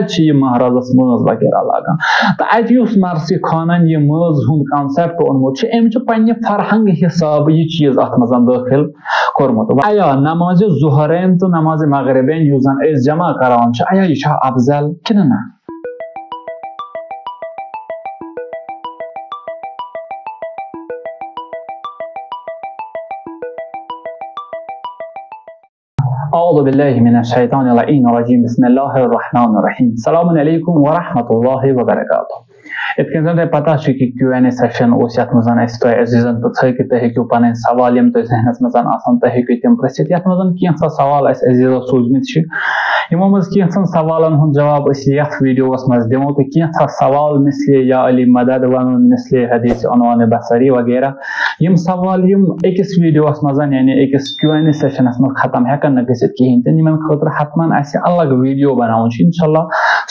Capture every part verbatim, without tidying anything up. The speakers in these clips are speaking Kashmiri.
اَتہِ چھِ یہِ مہرازَس مٲنٛز وغیرہ لاگان۔ تہٕ اَتہِ یُس مرثی خانَن یہِ مٲنٛز ہُنٛد concept اوٚنمُت چھُ، أمۍ چھُ پنٛنہِ فرہنٛگ حسابہٕ یہِ چیٖز اَتھ منٛز دٲخل کوٚرمُت۔ آیا نمازِ ظہرین تہٕ نمازِ مغربین یُس زَن أسۍ جمع کران چھِ، آیا یہِ چھا افضل کِنہٕ نہ؟ أعوذ بالله من الشيطان اللعين الرجيم. بسم الله الرحمن الرحيم. السلام عليكم ورحمة الله وبركاته. یِتھ کٔنۍ زَن تۄہہِ پَتہ چھُ کہِ Q and A session اوس، یَتھ منٛز زَن اَسہِ تۄہہِ عزیٖزَن پرٛژھٲے کہِ تُہۍ ہیٚکِو پَنٕنۍ سوال، یِم تۄہہِ ذہنَس منٛز آسَن، تُہۍ ہیٚکِو تِم پرٛژھِتھ۔ یَتھ منٛز زَن کینٛژھا سوال اَسہِ عزیٖزو سوٗزمٕتۍ چھِ، یِمو منٛز کینٛژھن سوالَن ہُنٛد جواب أسۍ یَتھ ویٖڈیوَس منٛز دِمو، تہٕ کینٛژھا سوال مثلے یا علی مدد وَنُن، مثلے حدیث عنوان بصری وغیرہ، یِم سوال یِم أکِس ویٖڈیوَس منٛز، یعنی أکِس Q and A session منٛز ختم ہٮ۪کَن نہٕ گٔژھِتھ کِہیٖنۍ تہِ، یِمَن خٲطرٕ حتماً اَسہِ الگ ویٖڈیو بَناوُن چھُ۔ اِنشاءاللہ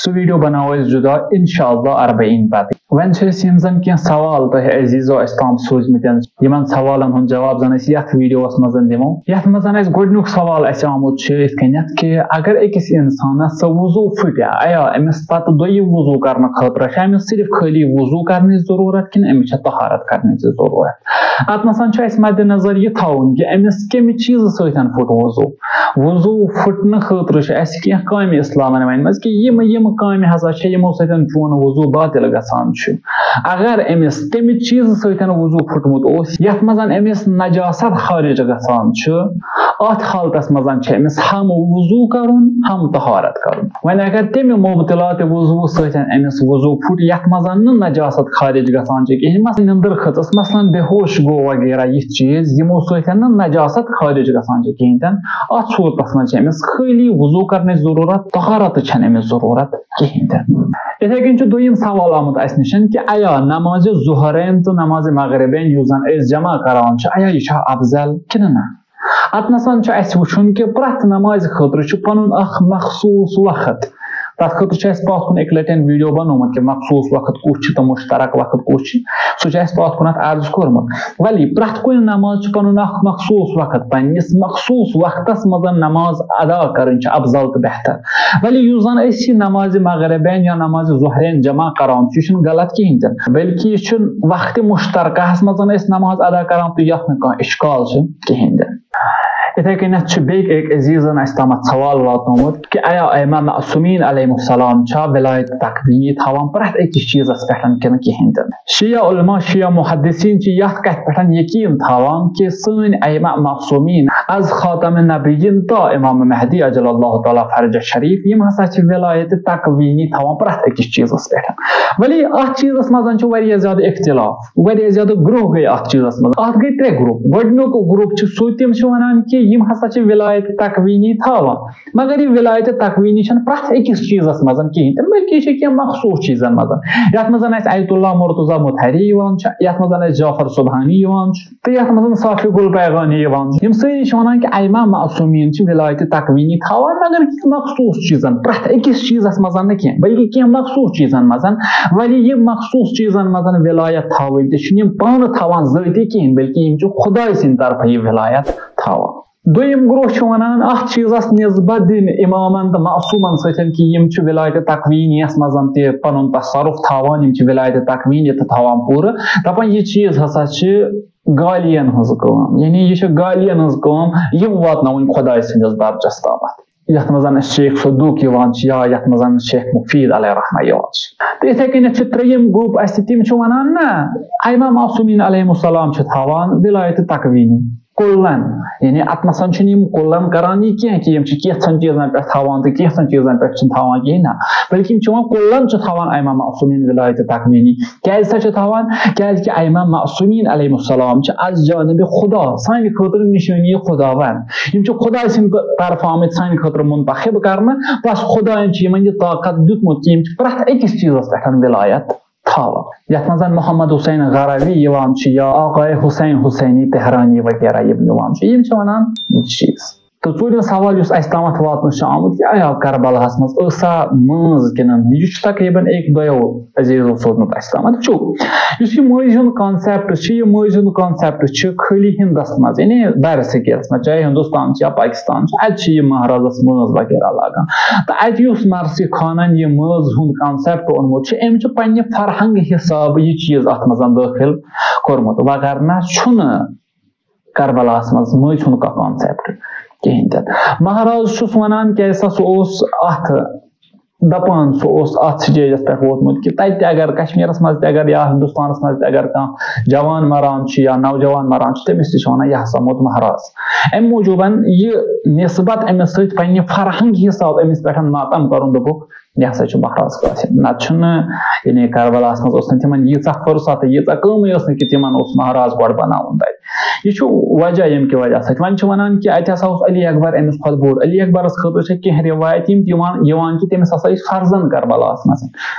سُہ ویٖڈیو بَناوو أسۍ جُدا، اِنشاءاللہ اربعین پَتہٕ۔ وۄنۍ چھِ أسۍ یِم زَن کینٛہہ سوال تۄہہِ عزیٖزو اَسہِ تام سوٗزمٕتٮ۪ن، یِمَن سوالَن ہُنٛد جواب زَن أسۍ یَتھ ویٖڈیوَس منٛز دِمو، یَتھ منٛز زَن اَسہِ گۄڈٕنیُک سوال اَسہِ آمُت چھُ یِتھ کٔنٮ۪تھ کہِ اگر أکِس اِنسانَس سُہ وضوٗ پھٕٹہِ، آیا أمِس پَتہٕ دۄیہِ وضوٗ کَرنہٕ خٲطرٕ چھا أمِس صرف خٲلی وضوٗ کَرنٕچ ضروٗرت کِنہٕ أمِس چھےٚ طہارت کَرنٕچ ضروٗرت؟ اَتھ منٛز چھُ اَسہِ مدِ نظر یہِ تھاوُن کہِ أمِس کَمہِ چیٖزٕ سۭتۍ پھُٹ وضوٗ۔ وضوٗ پھُٹنہٕ خٲطرٕ چھِ اَسہِ کینٛہہ کامہِ اِسلامَن وَنِمَژٕ کہِ یِم، یِم کامہِ ہسا چھِ، یِمو سۭتۍ چون وضوٗ باطل گژھان چھُ۔ اگر أمِس تَمہِ چیٖزٕ سۭتۍ وضوٗ پھُٹمُت اوس، یَتھ منٛز أمِس نجاست خارج گژھان چھُ، اَتھ حالتَس منٛز چھِ أمِس ہم وضوٗ کَرُن، ہم طہارت کَرُن۔ وۄنۍ اگر تَمہِ مبتلاتِ وضوٗ سۭتۍ أمِس وضوٗ پھُٹ، یَتھ منٛز نہٕ نجاست خارج گژھان چھِ کِہیٖنۍ، مثلاً نیٚنٛدٕر کھٔژٕس، مثلاً بے ہوش گوٚو وغیرہ، یِتھ چیٖز یِمو سۭتۍ نہٕ نجاست خارج گژھان چھِ کِہیٖنۍ تہِ نہٕ، اَتھ صوٗرتَس منٛز چھِ أمِس خٲلی وضوٗ کَرنٕچ ضروٗرت، طہارتٕچ چھَنہٕ أمِس ضروٗرت کِہیٖنۍ تہِ نہٕ۔ یِتھَے کٔنۍ چھُ دوٚیِم سوال آمُت اَسہِ نِش کہِ آیا نمازِ ظہرین تہٕ نمازِ مغربین یُس زَن أسۍ جمع کَران چھِ، آیا یہِ چھا افضل کِنہٕ نہ؟ اَتھ نَسَن چھُ اَسہِ وٕچھُن کہِ پرٛٮ۪تھ نمازِ خٲطرٕ چھُ پَنُن اَکھ مخصوٗص وقت۔ تَتھ خٲطرٕ چھُ اَسہِ پَتھ کُن اَکہِ لَٹٮ۪ن ویٖڈیو بَنومُت کہِ مخصوٗص وقت کُس چھُ تہٕ مُشترک وقت کُس چھُ، سُہ چھُ اَسہِ پَتھ کُنَتھ عرض کوٚرمُت۔ ولی پرٛٮ۪تھ کُنہِ نماز چھُ پَنُن اَکھ مخصوٗص وقت، پنٛنِس مخصوٗص وقتَس منٛز نماز ادا کَرٕنۍ چھِ افضل تہٕ بہتر۔ ولی یُس زَن أسۍ یہِ نمازِ مغربین یا نمازِ ظہرین جمع کَران چھِ، یہِ چھُنہٕ غلط کِہیٖنۍ تہِ نہٕ، بلکہِ یہِ چھُ وقتِ مُشترکہَس منٛز أسۍ نماز ادا کَران تہٕ یَتھ نہٕ کانٛہہ اِشکال چھُ کِہیٖنۍ تہِ نہٕ۔ یِتھَے کٔنٮ۪تھ چھُ بیٚیہِ أکۍ عزیٖزَن اَسہِ تامَتھ سوال واتنومُت کہِ آیا ائمہ معصومین علیہم السلام چھا ولایت تکوینی تھاوان پرٛٮ۪تھ أکِس چیٖزَس پٮ۪ٹھ کِنہٕ کِہیٖنۍ تہِ نہٕ؟ شیعہ علماء، شیعہ محدثین چھِ یَتھ کَتھِ پٮ۪ٹھ یقیٖن تھاوان کہِ سٲنۍ ائمہ معصومین از خاتم النبیین تا امام مہدی عجل اللہ تعالیٰ فرجہ شریف، یِم ہسا چھِ ولایت تکوینی تھاوان پرٛٮ۪تھ أکِس چیٖزَس پٮ۪ٹھ۔ ولی اَتھ چیٖزَس منٛز چھُ واریاہ زیادٕ اختلاف، واریاہ زیادٕ گروہ گٔے اَتھ چیٖزَس منٛز۔ اَتھ گٔے ترٛےٚ گروپ۔ گۄڈٕنیُک گروپ چھُ سُہ، تِم چھِ وَنان کہِ یِم ہسا چھِ ولایت تکوینی تھاوان، مگر یہِ ولایت تکوینی چھَنہٕ پرٛٮ۪تھ أکِس چیٖزَس منٛز کِہیٖنۍ تہِ، بلکہِ یہِ چھِ کینٛہہ مخصوٗص چیٖزَن منٛز، یَتھ منٛز اَسہِ آیت اللہ مرتضیٰ مطہری یِوان چھُ، یَتھ منٛز اَسہِ جعفر سبحانی یِوان چھُ، تہٕ یَتھ منٛز صافی گل بیگانی یِوان چھُ۔ یِم سٲری چھِ وَنان کہِ ائمہ معصومین چھِ ولایت تکوینی تھاوان، مگر کینٛہہ مخصوٗص چیٖزَن، پرٛٮ۪تھ أکِس چیٖزَس منٛز نہٕ کینٛہہ، بلکہِ کینٛہہ مخصوٗص چیٖزَن منٛز۔ ولی یِم مخصوٗص چیٖزَن منٛز ولایت تھاوٕنۍ تہِ چھِنہٕ یِم پانہٕ تھاوان ذٲتی کِہیٖنۍ، بلکہِ یِم چھِ خداے سٕنٛدِ طرفہٕ یہِ ولایت تھاوان۔ دوٚیِم گروہ چھُ وَنان، اَتھ چیٖزَس نسبت دِنۍ اِمامَن تہٕ معصوٗمَن سۭتۍ کہِ یِم چھِ ولایت تکوینیَس منٛز تہِ پَنُن تصرف تھاوان، یِم چھِ ولایت تکوینی تہِ تھاوان پوٗرٕ۔ دَپان، یہِ چیٖز ہسا چھِ گالین ہٕنٛز کٲم، یعنی یہِ چھِ گالین ہٕنٛز کٲم، یِم واتناوٕنۍ خۄداے سٕنٛدِس درجس تامَتھ، یَتھ منٛز شیخ صدوق یِوان چھُ یا یَتھ منٛز شیخ مفید علیہ رحمہ یِوان چھُ۔ تہٕ یِتھَے کٔنٮ۪تھ چھُ ترٛیٚیِم گروپ اَسہِ، تِم چھِ وَنان، نہ، ائمہ معصومین علیہم السلام چھِ تھاوان ولایت تکوینی کُلن، یعنی اَتھ منٛز چھِنہٕ یِم کُلن کران یہِ کینٛہہ کہِ یِم چھِ کینٛژھن چیٖزن پٮ۪ٹھ تھاوان تہٕ کینٛژھن چیٖزن پٮ۪ٹھ چھِنہٕ تھاوان کِہیٖنۍ، نہ، بلکہِ یِم چھِ وَنان کُلن چھِ تھاوان ائمہ معصومین ولایت تکوینی۔ کیازِ سا چھِ تھاوان؟ کیازِ کہِ ائمہ معصومین علیہم السلام چھِ از جانب خدا، سانہِ خٲطرٕ نشٲنی خداوند۔ یِم چھِ خداے سٕنٛدِ طرفہٕ آمٕتۍ سانہِ خٲطرٕ منتخب کرنہٕ، بس خدایَن چھُ یِمن یہِ طاقت دیُتمُت کہِ یِم چھِ پرٛٮ۪تھ أکِس چیٖزس پٮ۪ٹھ ولایت تھاوان۔ یَتھ منٛز محمد حسین غروی یِوان چھُ یا آقائے حسین حسینی تہرانی وغیرہ یِم یِوان چھِ، یِم چھِ وَنان یہِ چیٖز۔ تہٕ ژوٗرِم سوال یُس اَسہِ تامَتھ واتنہٕ چھُ آمُت، کہِ آیا کربلاہَس منٛز ٲسا مٲنٛز گِنٛدان؟ یہِ چھُ تقریباً أکۍ دۄیو عزیزو سوٗزمُت اَسہِ تامَتھ۔ وٕچھِو، یُس یہِ مٲنٛزِ ہُنٛد concept چھُ، یہِ مٲنٛزِ ہُنٛد concept چھُ خٲلی ہِندَس منٛز، یعنی بحر صغیٖرَس منٛز، چاہے ہِندُستان چھُ یا پاکستان چھُ، اَتہِ چھِ یہِ مہرازَس مٲنٛز وغیرہ لاگان۔ تہٕ اَتہِ یُس مرثی خانَن یہِ مٲنٛز ہُنٛد concept اوٚنمُت چھُ، أمۍ چھُ پنٛنہِ فرہنٛگ حسابہٕ یہِ چیٖز اَتھ منٛز دٲخِل کوٚرمُت، وغیرہ چھُنہٕ کربلاہَس منٛز مٲنٛزِ ہُنٛد کانٛہہ concept کِہیٖنۍ تہِ نہٕ۔ مہراز چھُس وَنان، کیٛازِ سا سُہ اوس اَتھ دَپان، سُہ اوس اَتھ stageَس پٮ۪ٹھ ووتمُت کہِ تَتہِ تہِ اگر کشمیٖرَس منٛز تہِ اگر یا ہِندُستانَس منٛز تہِ اگر کانٛہہ جوان مَران چھُ یا نوجوان مَران چھُ، تٔمِس تہِ چھِ وَنان، یہِ ہسا موٚت مہراز۔ اَمہِ موٗجوٗبَن یہِ نسبت أمِس سۭتۍ پنٛنہِ فرہنٛگہِ حساب أمِس پٮ۪ٹھ ماتم کَرُن، دوٚپُکھ، یہِ ہسا چھُ مہراز قاسم۔ نَتہٕ چھُنہٕ، یعنی کربلاہَس منٛز اوس نہٕ تِمن ییٖژاہ فرصت تہٕ ییٖژاہ کٲمٕے ٲس نہٕ کہِ تِمن اوس مہراز گۄڈٕ بَناوُن تَتہِ۔ یہِ چھُ وجہ، ییٚمہِ کہِ وجہ سۭتۍ وۄنۍ چھِ وَنان کہِ اَتہِ ہسا اوس علی اکبر أمِس کھۄتہٕ بوٚڑ۔ علی اکبرَس خٲطرٕ چھِ کینٛہہ رِوایت یِم تہِ یِوان، یِوان کہِ تٔمِس ہسا ٲسۍ فرزند کربلاہَس منٛز۔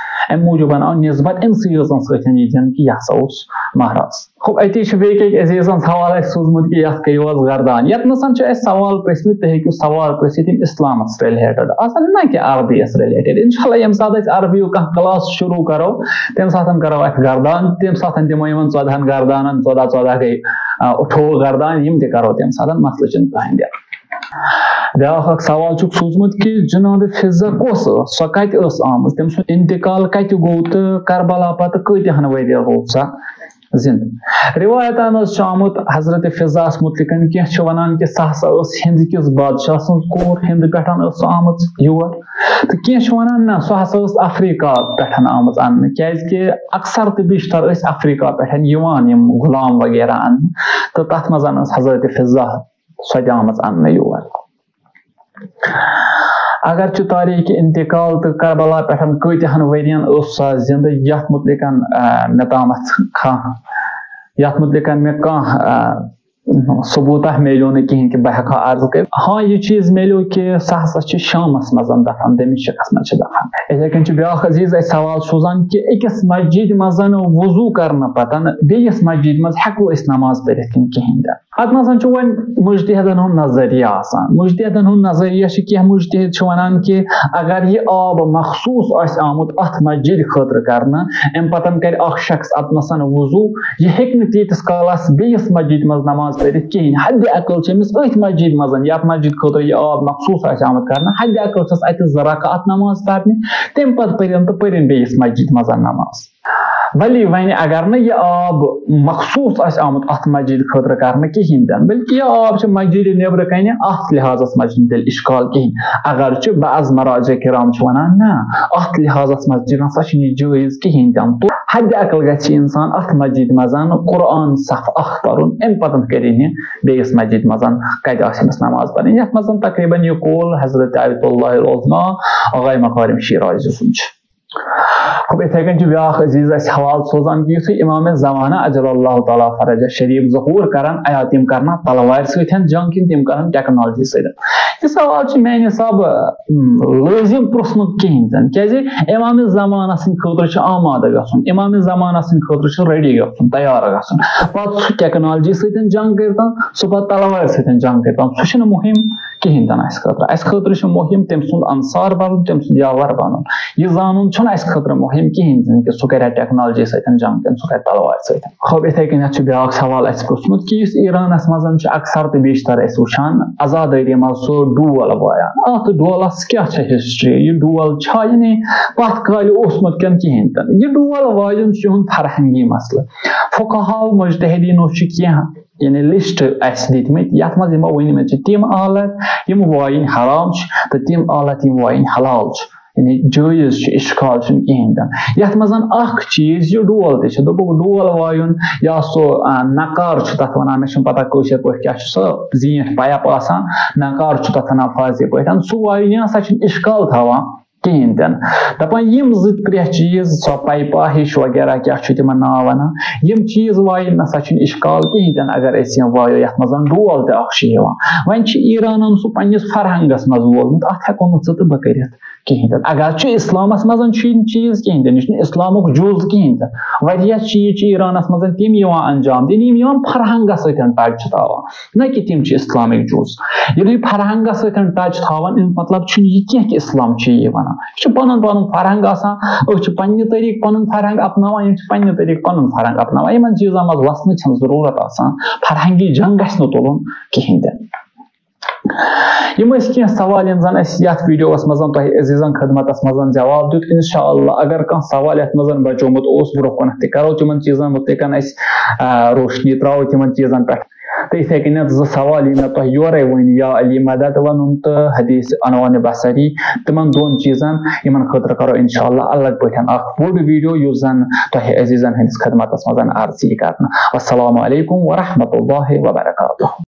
اَمہِ موٗجوٗبَن آو نسبت أمۍ سٕے یٲژَن سۭتۍ یہِ دِنہٕ کہِ یہِ ہسا اوس مہراز۔ خب، اتی چھُ بیٚیہِ کہِ عزیزن سوال اَسہِ سوٗزمُت کہِ یَتھ کٔرِو حظ گردان۔ یَتھ نَسَن چھِ اَسہِ سوال پرٛژھمٕتۍ، تُہۍ ہیٚکِو سوال پرٛژھِتھ یِم اِسلامَس related آسَن، نہ کہِ عربیَس related۔ اِنشاءاللہ، ییٚمہِ ساتہٕ أسۍ عربی یُک کانٛہہ class شروٗع کَرو، تَمہِ ساتہٕ کَرو اَتھ گردان، تَمہِ ساتہٕ دِمو یِمَن ژۄدہَن گردانَن، ژۄداہ ژۄداہ گٔے، آ، اَٹھووُہ گردان، یِم تہِ کَرو تَمہِ ساتہٕ، مسلہٕ چھُنہٕ کٕہٕنۍ تہِ۔ بیٛاکھ اَکھ سوال چھُکھ سوٗزمُت کہِ جناب فضہ کۄس ٲس، سۄ کَتہِ ٲس آمٕژ، تٔمۍ سُنٛد انتقال کَتہِ گوٚو تہٕ کربلا پَتہٕ کۭتیاہَن ؤرۍیَن روٗد سۄ زِندٕ؟ رِوایتَن منٛز چھُ آمُت حضرت فضہَس مُتعلِقَن، کینٛہہ چھِ وَنان کہِ سۄ ہسا ٲس ہِند کِس بادشاہ سٕنٛز کوٗر، ہِند پٮ۪ٹھ ٲس سۄ آمٕژ یور، تہٕ کینٛہہ چھِ وَنان نہ، سۄ ہسا ٲس افریقہ پٮ۪ٹھ آمٕژ اَننہٕ، کیٛازِکہِ اکثر تہٕ بیشتر ٲسۍ افریقہ پٮ۪ٹھ یِوان یِم غلام وغیرہ اَننہٕ، تہٕ تَتھ منٛز ٲس حضرت فضہ سۄ تہِ آمٕژ اَننہٕ یور۔ اگرچہِ تاریخ انتقال تہٕ کربلا پٮ۪ٹھ کۭتیاہَن ؤرۍیَن ٲس سۄ زِندٕ، یَتھ مُتعلِقَن، آ، مےٚ تامَتھ کانٛہہ، یَتھ مُتعلِقَن مےٚ کانٛہہ، آ، ثبوٗتہ میلیو نہٕ کِہیٖنۍ کہِ بہٕ ہٮ۪کہٕ ہا عرض کٔرِتھ۔ ہاں، یہِ چیٖز میلیو کہِ سۄ ہسا چھِ شامَس منٛز دفن، دمشقَس منٛز چھِ دفن۔ یِتھَے کٔنۍ چھُ بیٛاکھ عزیز اَسہِ سوال سوزان کہِ أکِس مسجد منٛز وضوٗ کرنہٕ پتہٕ بیٚیِس مسجد منٛز ہٮ۪کو أسۍ نماز پٔرِتھ کِنہٕ کِہیٖنۍ تہِ؟ اَتھ منٛز چھُ وۄنۍ مُجتہدَن ہُنٛد نظریہ آسان۔ مُجتہدَن ہُنٛد نظریہ چھُ، کینٛہہ مُجتہد چھِ وَنان کہِ اگر یہِ آب مخصوٗص آسہِ آمُت اَتھ مسجد خٲطرٕ کرنہٕ، اَمہِ پَتہٕ کَرِ اَکھ شخص اَتنَسَن وضوٗ، یہِ ہیٚکہِ نہٕ تیٖتِس کالَس بیٚیِس مسجد منٛز نماز پٔرِتھ کِہیٖنۍ۔ حدِ عقل چھِ أمِس أتھۍ مسجد منٛز، یَتھ مسجد خٲطرٕ یہِ آب مخصوٗص آسہِ آمُت کرنہٕ، حدِ عقل چھَس اَتہِ زٕ رکعت نماز پَرنہِ، تَمہِ پَتہٕ پٔرِن تہٕ پٔرِن بیٚیِس مسجد منٛز نماز۔ ولی وۄنۍ اگر نہٕ یہِ آب مخصوٗص آسہِ آمُت اَتھ مسجد خٲطرٕ کرنہٕ کِہیٖنۍ تہِ نہٕ، بلکہِ یہِ آب چھُ مسجد نیٚبرٕ کنہِ اَتھ لحاظس منٛز چھُنہٕ تیٚلہِ اِشکال کِہیٖنۍ۔ اگر چھُ بعض مراجع کرام چھِ وَنان، نہ، اَتھ لحاظس منٛز تہِ نسا چھُنہٕ یہِ جٲیز کِہیٖنۍ تہِ نہٕ۔ تو حدِ عقل گژھِ اِنسان اَتھ مسجد منٛز قرآن صف اکھ پَرُن، اَمہِ پتہٕ کَرِ یہِ بیٚیِس مسجد منٛز کَتہِ آسہِ أمِس نماز پَرٕنۍ۔ یَتھ منٛز تقریباً یہِ قول حضرت آیت اللہ العظمیٰ آغائے مکارم شیرازی سُنٛد چھُ۔ خب، یِتھَے کٔنۍ چھُ بیٛاکھ عزیز اَسہِ حوالہٕ سوزان کہِ یُتھُے امام زمانہ عجل اللہ تعالیٰ فرجہ شریف ظہوٗر کران، آیا تِم کرنا تلوارِ سۭتۍ جنگ کِنہٕ تِم کران ٹیکنالوجی سۭتۍ؟ یہِ سوال چھُ میانہِ حسابہٕ، اۭں، لٲزم پرٛژھنُک کِہیٖنۍ تہِ نہٕ، کیٛازِ امام زمانہ سٕنٛدِ خٲطرٕ چھُ آمادٕ گژھُن، امام زمانہ سٕنٛدِ خٲطرٕ چھُ ready گژھُن، تیار گژھُن۔ پتہٕ سُہ ٹیکنالوجی سۭتۍ جنگ کٔرۍتن، سُہ پتہٕ تلوارِ سۭتۍ جنگ کٔرۍتن، سُہ چھُنہٕ مُہِم کِہیٖنۍ تہِ نہٕ اَسہِ خٲطرٕ۔ اَسہِ خٲطرٕ چھُ مُہِم تٔمۍ سُنٛد انصار بَنُن، تٔمۍ سُنٛد یاور بَنُن۔ یہِ زانُن چھُنہٕ اَسہِ خٲطرٕ مُہِم کِہیٖنۍ تہِ نہٕ کہِ سُہ کَرِ ٹیکنالوجی سۭتۍ جنگ کِنہٕ سُہ کَرِ تلوارِ سۭتۍ۔ خب، یِتھَے کٔنٮ۪تھ چھُ بیٛاکھ سوال اَسہِ پرٛژھمُت کہِ یُس ایرانَس منٛز چھُ اکثر تہٕ بیشتر أسۍ وٕچھان، عزادٲری منٛز سُہ ڈول وایان۔ اَتھ ڈولَس کیٛاہ چھےٚ history؟ یہِ ڈول چھا یعنی پَتھ کالہِ اوسمُت کِنہٕ کِہیٖنۍ تہِ نہٕ؟ یہِ ڈول وایُن چھُ یِہُنٛد فرہنگی مسلہٕ۔ فقہاو مجتہدیٖنو چھِ کینٛہہ یعنی list اَسہِ دِتمٕتۍ، یَتھ منٛز یِمو ؤنمٕتۍ چھِ تِم آلت یِم وایِنۍ حرام چھِ تہٕ تِم آلت یِم وایِنۍ حلال چھِ، یعنی جٲیز چھِ، اِشکال چھُنہٕ کِہیٖنۍ تہِ نہٕ۔ یَتھ منٛز اَکھ چیٖز یہِ ڈول تہِ چھُ، دوٚپُکھ ڈول وایُن یا سُہ، آ، نقار چھُ تَتھ وَنان، مےٚ چھُنہٕ پَتہ کٲشِر پٲٹھۍ کیٛاہ چھُ سُہ زیٖٹھ pipe آسان، نقار چھُ تَتھ وَنان فارسی پٲٹھۍ، سُہ وایُن یہِ نہ سا چھُنہٕ اِشکال تھاوان۔ کِہیٖنۍ تہِ نہٕ۔ دَپان یِم زٕ ترٛےٚ چیٖز، سۄ پایپہٕ ہِش وغیرہ کیٛاہ چھُ تِمن ناو وَنان، یِم چیٖز وایِنۍ نہ سا چھُنہٕ اِشکال کِہیٖنۍ تہِ نہٕ۔ اگر أسۍ یِم وایو، یَتھ منٛز ڈول تہِ اکھ چھُ یِوان، وۄنۍ چھُ ایرانن سُہ پننِس فرہنگس منٛز وولمُت، اَتھ ہٮ۪کو نہٕ ژٕ تہٕ بہٕ کٔرِتھ کِہیٖنۍ تہِ نہٕ۔ اگر چھُ اِسلامس منٛز چھُ یہِ چیٖز کِہیٖنۍ تہِ نہٕ، یہِ چھُنہٕ اِسلامُک جُز کِہیٖنۍ تہِ نہٕ۔ واریاہ چیٖز چھِ ایرانس منٛز تِم یِوان انجام دِنہٕ، یِم یِوان فرہنگس سۭتۍ touch چھِ تھاوان، نہ کہِ تِم چھِ اِسلامٕکۍ جُز۔ ییٚلہِ یہِ فرہنگس سۭتۍ touch تھاوان، اَمیُک مطلب چھُنہٕ یہِ کینٛہہ کہِ اِسلام چھُ یہِ وَنان۔ یہِ چھُ پَنُن پَنُن فرہنگ آسان، أسۍ چھِ پننہِ طریٖقہٕ پَنُن فرہنگ اپناوان، یِم چھِ پننہِ طریٖقہٕ پَنُن فرہنگ اپناوان۔ یِمن چیٖزن منٛز وَسنٕچ چھَنہٕ ضروٗرت آسان، فرہنگی جنگ گژھِ نہٕ تُلُن کِہیٖنۍ تہِ۔ یِم ٲسۍ کینٛہہ سوال، یِم زن اَسہِ یَتھ videoس منٛز تۄہہِ عزیٖزن خدمتس منٛز جواب دیُت۔ انشاءاللہ اگر کانٛہہ سوال یَتھ منٛز بچومُت اوس، برونٛہہ کُنتھ تہِ کرو تِمن چیٖزن مُتعلِق أسۍ، آ، روشنی تراوو تِمن چیٖزن پٮ۪ٹھ۔ تہٕ یِتھے کٔنٮ۪تھ زٕ سوال یِم مےٚ تۄہہِ یورے ؤنۍ، یا علی مدد وَنُن تہٕ حدیث عنوان بصری، تِمن دۄن چیٖزن، یِمن خٲطرٕ کرو انشاءاللہ الگ پٲٹھۍ اکھ بوٚڑ video، یُس زن تۄہہِ عزیٖزن ہٕنٛدِس خدمتس منٛز عرض یی کرنہٕ۔ السلام علیکم ورحمۃ اللہ وبرکاتہ۔